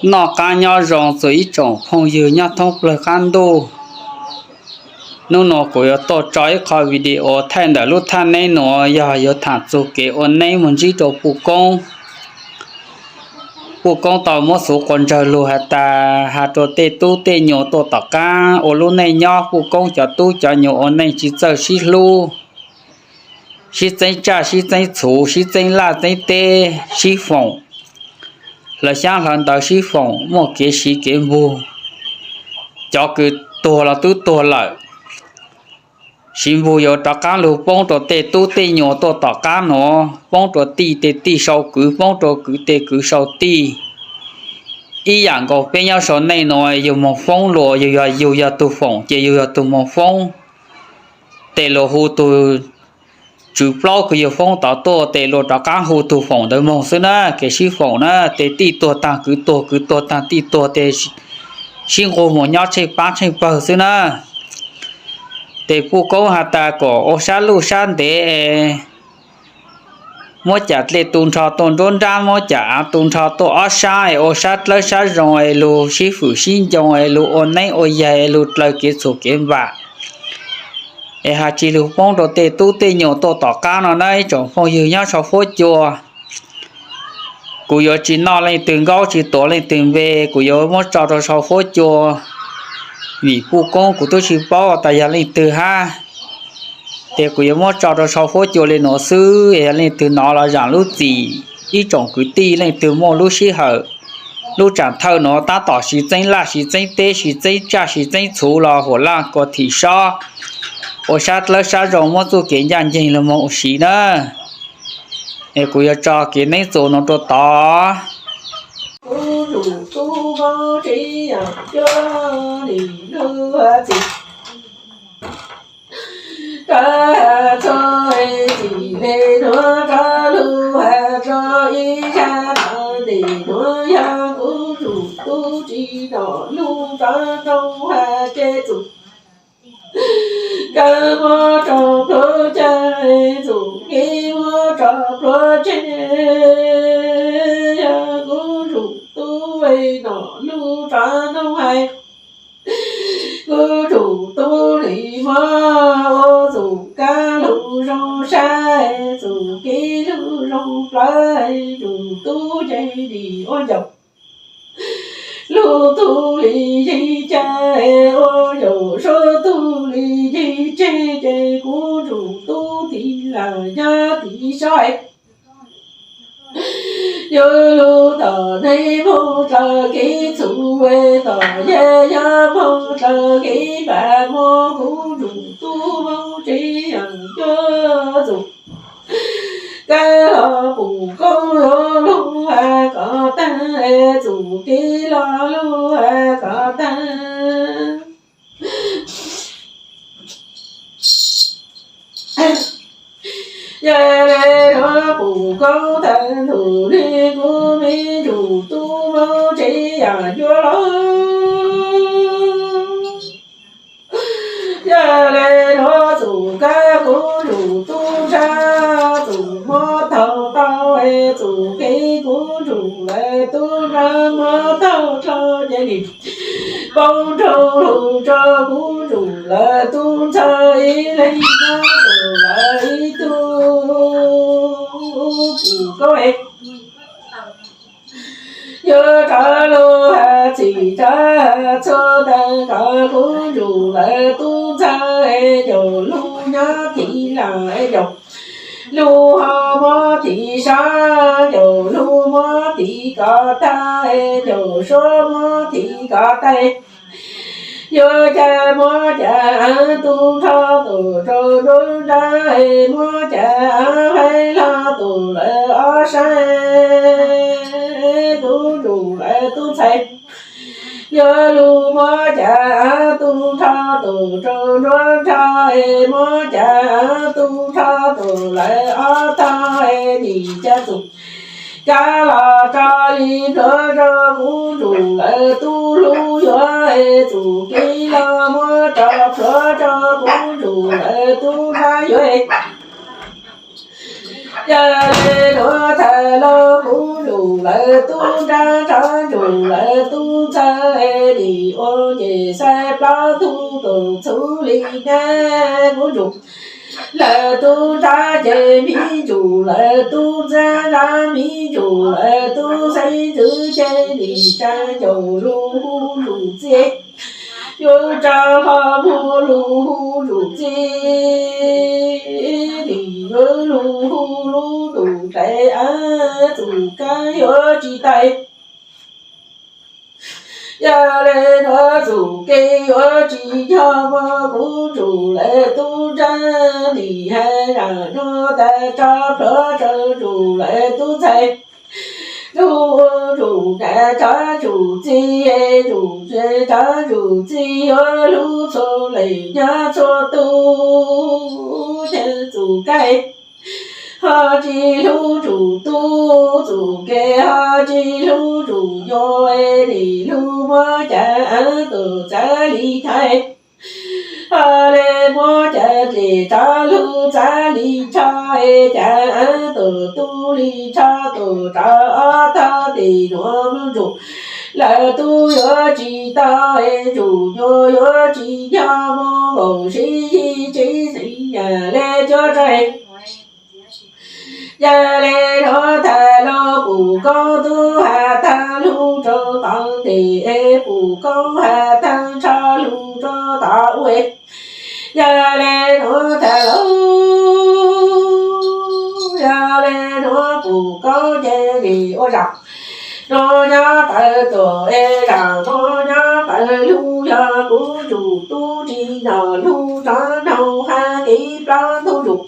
Noj qab nyob zoo txog ib tsoom phooj ywg nyob thoob plawg qab ntuj. Hnub no kuv yuav tuaj tso ib qho video thaij ntawm lub thaj neeb nuav, yog yuav tham txug kev ua neeb moog ntsib rua puj koob. Puj koob tau muab xuv quas ntsawg lug has tas, has rua tej tub tej nyuas tuaj tom qaab ua lub neej nyob, puj koob cov tub cov nyuas ua neej tsi txawj sib hlub, sib txeeb tsaj sib txeeb txhuv, sib txeeb laj txeeb teb, sib foom, hlawv xyaab hlawv ntawv sib foom, muaj kev siv kev npug. Cov kws tuag los twb tuag lawm, siv npug yuav rov qaab lug poob rua tej tub tej nyuas tuaj tom qaab nuav, poob rua tij tej tij sau kwv, poob rua kwv tej kwv sau tij. Ib yaam nkaus peb nyob sau neej nuav, yug moog foob lug yug yog, yug yog tug foom ces yug yog tug moog foob. Tes luas hu tug tswv plaub kws yug foob tod tuaj, tes luas rov qaab hu tug foom ntawd moog xwb na. Kev sib foom na, tes tij tuag taag kwv tuag, kwv tuag taag tij tuag, tes sib nqug moog nyob tsheej paab tsheej pawg xwb na. Tes puj koob has tas kom ua sab luj sab ntev, muab cam dlej tu nrho tuaj nruab nrab, muab cam av tu nrho tuaj ob sab, es ua sab dlawb sab zoo, es lug sib fwm sib ncoo, es lug ua neeb ua yaig, es lug dlaws kev txhum kev npam, es has tsi lug poob rua tej tub tej nyuas tuaj tom qaab no na ib tsoom phooj ywg nyob sau fuab cua. Kuv yuav tsi noj leej twg nkaub, tsi tuav leej twg npe, kuv yuav muab tso rau sau fuab cua. Vim puj koob kuv tub tsi paub tas yog leej twg hab, ces kuv yuav muab tso rau sau fuab cua le nuav xwb. Yog leej twg nov los zaam lub txim, ib tsoom kwv tij leej twg muaj lub sij hawm, lub tsaam thawj nuav tab tom siv txeeb laj siv txeeb teb, siv txeeb tsaj siv txeeb txhuv los huam laj kua thim sob, ua sab dlawb sab zoo, muab txuj kev ncaj nceeg lug moog ua si na. Es kuv yuav tso kev neeb txuas nuav rua tod. Koj txhua txhua nim nuav txim le nuav rov lug has rua ib zag tawv nim nuav yog kuv tsum tub tsi nom lug rov nroo has ces txum kawg muab rau pluag caag, txum kev muab rau pluag tseg, yog kuv tsum tub nom lug rov nroo hais, kuv tsum tub nim muab ua txum kab lug zoo sab, txum kev lug zoo plawv, tsum tub ces nim ua ncaus lug tug li yig ceg, ua ncaus suab tug li yig tseg, ces kuv tsum tub tiv lawm nyob tiv sob. Yuav lug tom neeg moog dlaws kev txhum, tom yaj yog moog dlaws kev npam, muab kuv tsum tub moog tsev yaam cuab txum kab los pum koob yuav lug has kom taag, txum kev los lug has kom taag. Yog le nuav pum koob taag ntuj le kuv me tsum tub moog tsev yaam cuab lug. Yog le nuav txum kab kuv tsum tub ntsab, txum muab taug tau, txum kev kuv tsum lawv tub ntsab muab taug dlhau ces nim poob nroo lug rua kuv tsum lawv tub ntxhais ib leeg nyob tus lawv ib tug pum koob. Yuav rov lug has txim rov txhua taag kom kuv tsum lawv tub ntxhais, caum lug nyob tiv lawm, caum lug ho muab tiv sab, caum lug muab tiv kom taag, caum suab muab tiv kom taag. Yuav ca muab ca aav tu nrho tus rau nruab nrab, muab ca aav haib hlo tus lawv ob sab, kuv tsum lawv tub ntxhais. Yuav lug muab ca aav tu nrho tus rau nruab nrab, muab ca aav tu nrho tus lawv ob tog, nim ca txum kab los rau li pluag rau kuv tsum lawv tub hlub yuav, txum kev los muab rau pluag rau kuv tsum lawv tub nrab yuav. Yog le nuav thaum lug kuv tsum lawv tub nrab rov tsum lawv ua ces xaib plaub tug tus txhuv li nab kuv ntsum lawv tub nrab ces me ntsuj lawv tub ntxab nrab me ntsuj lawv tub xeeb ntxwv ces nim tsa ncaus lug hu ntsum txiv yuav rau hlo muag lug hu ntsum txiv nim yuav lug hu lub ntus dlais av txum kab yuav tsis tau. Yog le nuav txum kev yuav tsis yog muab kuv ntsum lawv tub nrab nim hais zam nuav tas tso plhuav rau ntsum lawv tub ntxhais ntsum ntsum tas tso ntsum txiv ntsum tas tso ntsum txiv yuav hlub txhua leej nyob txhua tug ces txum kev ho tsis hlub ntsum tub txum kev ho tsis hlub ntsum nyuam nim lug muab cas av tus txav li thaiv ho le muab cas dlej rov lug txav li tsho es cas av tus tub li tsho tus rov ob tog tes nuav lub ntsum lawv tub yuav tsis tau es ntsum nyuam yuav tsis yog muab npaum sib yig tsis xeev yam le cuab tsaig. Yog le nuav tag lug pum koob tub has tag lug rau tod tes es pum koob has tag nrho lug rau tod ua. Yog le nuav tag lug, yog le nuav pum koob ces nim ua zaum nuav nyob tawv tuam es zaum nuav nyob tawv lug yog kuv ntsum tub tsis noj lug rov noog hab kev plaub ntug ntsum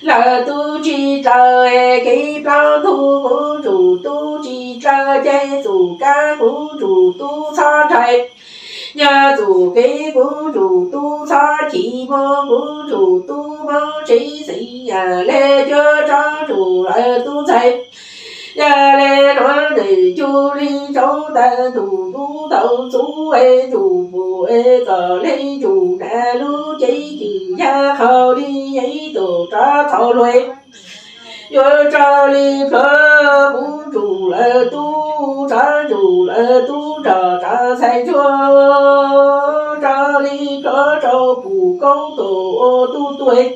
lawv tub tsis dlawg es kev plaub ntug kuv ntsum tub tsis dlawg ces txum kab kuv ntsum tub txhob nrhais. Yog txum kev kuv ntsum tub txhob chim muab kuv ntsum tub mob tsev xeev yam le cuab tso ntsum lawv tub ntxhais. Yog le nuav nws cuag li ntsoov tag ntsum tub tau ntxub es ntsum pum es kom le ntsum hnav lub cev cwm yag qhau li ib tug rov thaum luag yuav tso li plhuav kuv ntsum lawv tub tso ntsum lawv tub nrog rov txhais ntsuag tso li plhuav rau pum koob tus ua tub tuag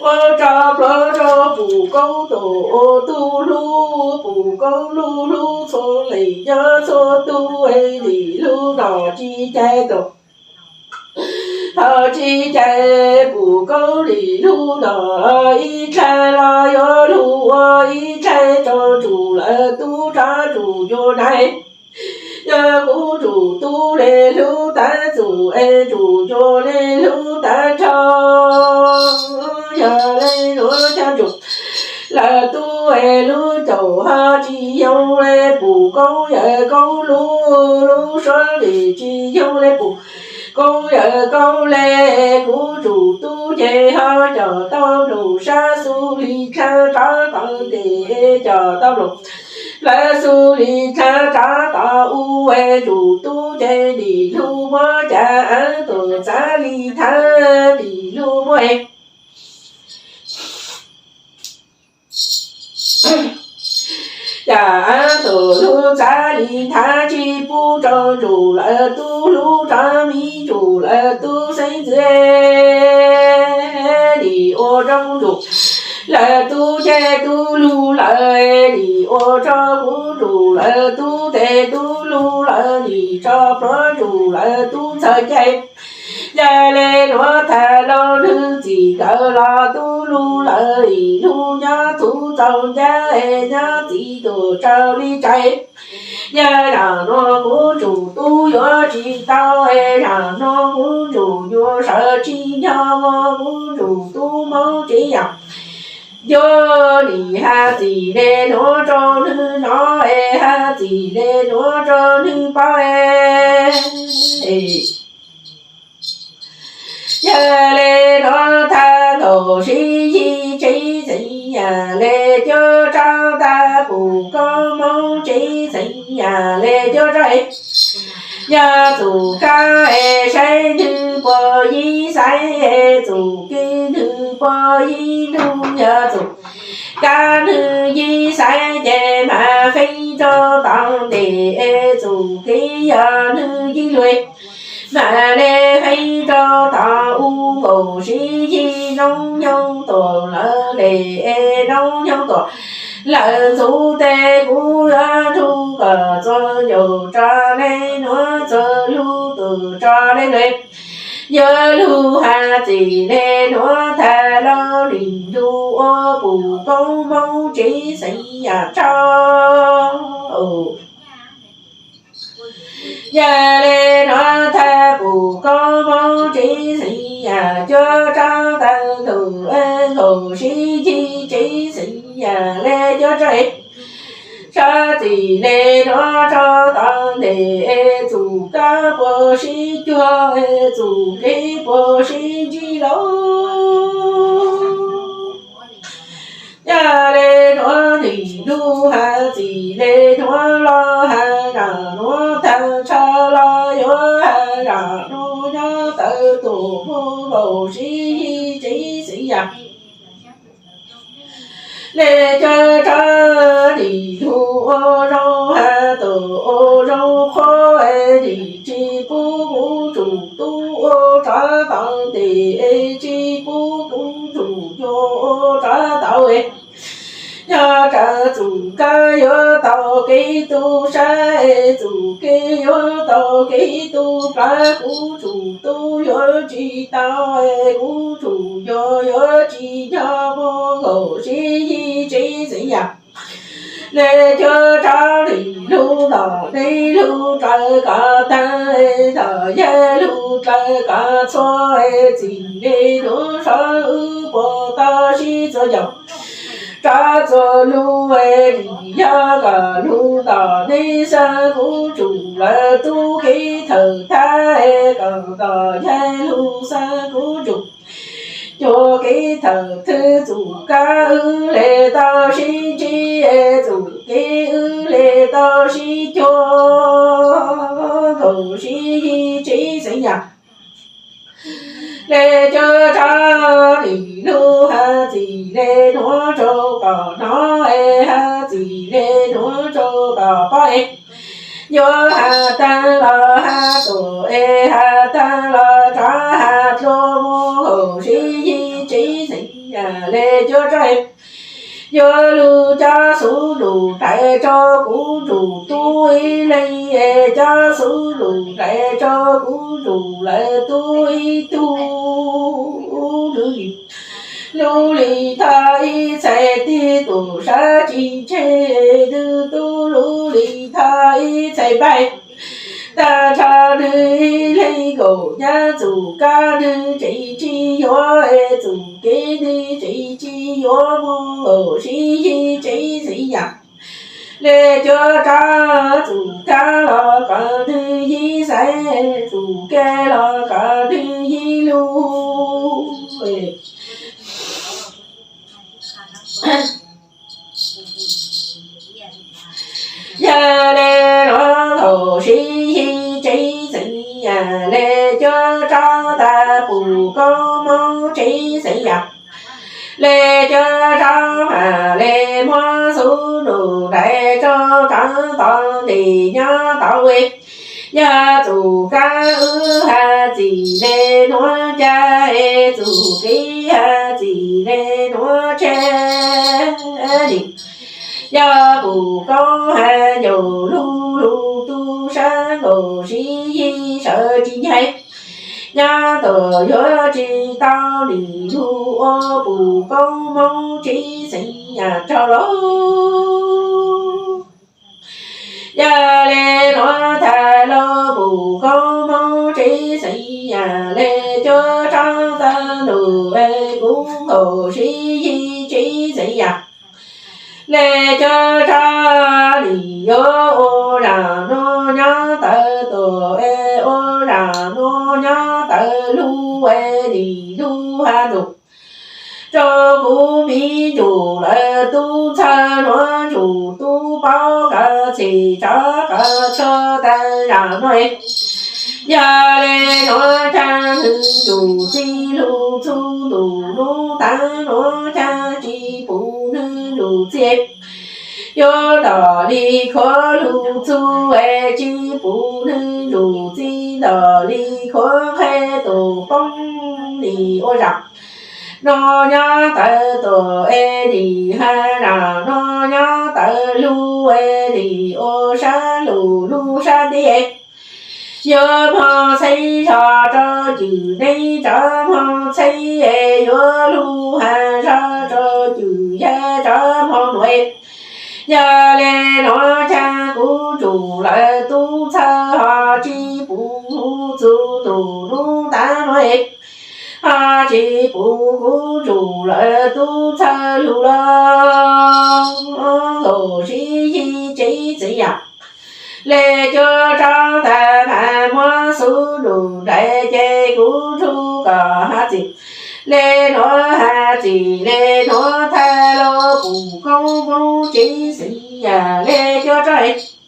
ua tso plhuav rau pum koob tus ua tub hlub pum koob lub hlub txhua leej nyob txhua tug es nim lub no tsis cais tus thaum tsis cais pum koob nim lub no ib dlaig los yuav lug ua ib dlaig rau ntsum lawv tub rov ntsum nyuam nais. Yog kuv ntsum tub le hlub tab txum es ntsum nyuam le hlub tab nrho. Yog le nuav cov ntsum lawv tub es lub caum ho tsis yoog le pum koob yawm koob lub, lub suab nim tsis yoog le pum koob yawm koob le kuv ntsum tub ces ho coj tau nplooj sab xu li dlaag rov tau tes coj tau nplooj plawv xu li dlaag rov tau ub es ntsum tub ces nim lug muab cas av tus txav li thaiv nim lug muab cas av tus lug txav li thaiv tsis pub rau ntsum lawv tub hlub rov mi ntsum lawv tub xeeb ntxwv nim ua rau ntsum lawv tub ces tub lug lawm nim ua rau kuv ntsum lawv tub tes tub lug lawm nim tso plhuav ntsum lawv tub ntxhais cai. Yog le nuav tag lug nwg txim nkawd los tub lug lawm nim lug nyob txuv txaus ncaj es nyob txim tus raug li cai. Yog zaum nuav kuv ntsum tub yuav tsis tau es zaum nuav kuv ntsum nyuam sawv tsis nyob muab kuv ntsum tub mob tsev yam. Yog nim hab txim le nuav rau nwg nov es hab txim le nuav rau nwg paub es. Yog le nuav tag nkaus sib yig tsev xeev yam le cuab tsaug tag pum koob mob tsev xeev yam le cuab tsaug. Yog txum kab es saib nwg puas yig xaiv es txum kev nwg puas yig nug yog txum kab nwg yig xaiv ces mas feeb rau tau ntes es txum kev yog nwg yij lug. Mam le heev rau tau ub nkaus sib yig noob nyoog tuam lawv le es noob nyoog tuam lawv ntxuv tes kuv yuav nrug kom txuas ncaus tso le nuav txuas lug tus tso le le. Yuav lug has txim le nuav tag lawm nim lug ua pum koob moob tsev xeev yam tshaj yam le nuav tag pum koob moob tsev xeev yam cuab tsaab tag ntug nkaus sib yig tsev xeev yam le cuab tsaab sab txim le nuav tso tau ntes es txum kab puas sib cuag es txum kev puas sib ntsib lauj. Yog le nuav nim lug has txim le nuav los has zam nuav tag tshaj los yuav has zam nuav nyob tawm tuam muaj nkaus sib yig tsev xeev yam le cuab tsaab nim lug ua zoo has tuam ua zoo qhuav es nim tsis pub kuv tsum tub ua tsav tau ntes es tsis pub kuv tsum cuag ua tsav tau es yog tsav txum kab yuav tau kev tu sab es txum kev yuav tau kev tu plawv kuv tsum tub yuav tsis tau es kuv tsum yog yuav tsis nyob muaj nkaus sib yig tsev xeev yam le cuab tsaab nim lug tom neb lug plawv kom tag tom yawg lug plawv kom txhua es txim le nuav sawv wb puas tau sib txuas ncaus tso txuas lug es nim yog kom lug tom neb xab kuv tsum lawv tub kev thawm thab es kom tom yawg lug xab kuv tsum cuag kev thawm thwb txum kab wb le tau sib ntsib es txum kev wb le tau sib cuag nkaus sib yig tsev xeev yam le cuab tsaab nim lug has txim le nuav rau kom nov es has txim le nuav rau kom paub es yuav has tag los has tuam es has tag los tsav has dlua muaj nkaus sib yig tsev xeev yam le cuab tsaab yuav lug cov xuv nrug dlais rau kuv nrug tub ib leeg es cov xuv nrug dlais rau kuv nrug lawv tub ib tug lug li thaj ib txhais tig tus sab tsis ntseg nws tub lug li thaj ib txhais npaig tag nrho nws ib leeg nkaum nyab txum kab nws tseem tsis yuav es txum kev nws tseem tsis yuav muaj nkaus sib yig tsev xeev yam le cuab tsaab txum kab los kom nws yig xaiv txum kev los kom nws yig lug yog le nuav nkaus sib yig tsev xeev yam le cuab tsaab tag pum koob moob tsev xeev yam le cuab tsaab mam le muab xuv nrug dlais rau tsav tau ntes nyob tau es yog txum kab wb has txim le nuav ca es txum kev has txim le nuav tseg li yog pum koob has ncaus lug lug tu sab nkaus sib yig sawv tsis ncaig nyob tuam yuav tsis tau nim lug ua pum koob moob tsev xeev yam rau lauj. Yog le nuav tag lug pum koob moob tsev xeev yam le cuab tsaab tag lug es kuv nkaus sib yig tsev xeev yam le cuab tsaab nim yuav ua zam nuav nyob tawm tuam es ua zam nuav nyob tawm lug es nim lug has nrug rau kuv miv ntsug lawv tub ntxhais nuav ntsug tub paub kov txhim tsav kov txhua tag zam nuav es yog le nuav ca nwg ntsug txij lug txug ntuj nuav taag nuav ca tsis pum nwg ntsug txij Yuav ntom li khuav lug txug es tsi pum nwg ntsuj txiv, ntom li khuav qhe tus poob li ua zaam. Noj nyob tawv tuam es nim has zaam, noj nyob tawv lug es nim ua sab lug lub sab ntiaj. Yuav hmo txheeb zog rau cwm neeb, rov hmo txheeb es yuav lug has zog rau cwm yawg, rov hmo nuav yog le nuav caag kuv tsum lawm tub txhawj, ho tsi pum hu txug tug nub taag nuav, ho tsi pum kuv tsum lawm tub txhawj lug lug. Nkaus sib yig tsev txiv yaam, le cuab rov tag mas muab xub nrug nraim, ces kuv nrug kom has txim le nuav, has txim le nuav, thaij lug pum koob moob tsev txiv yaam, le cuab rov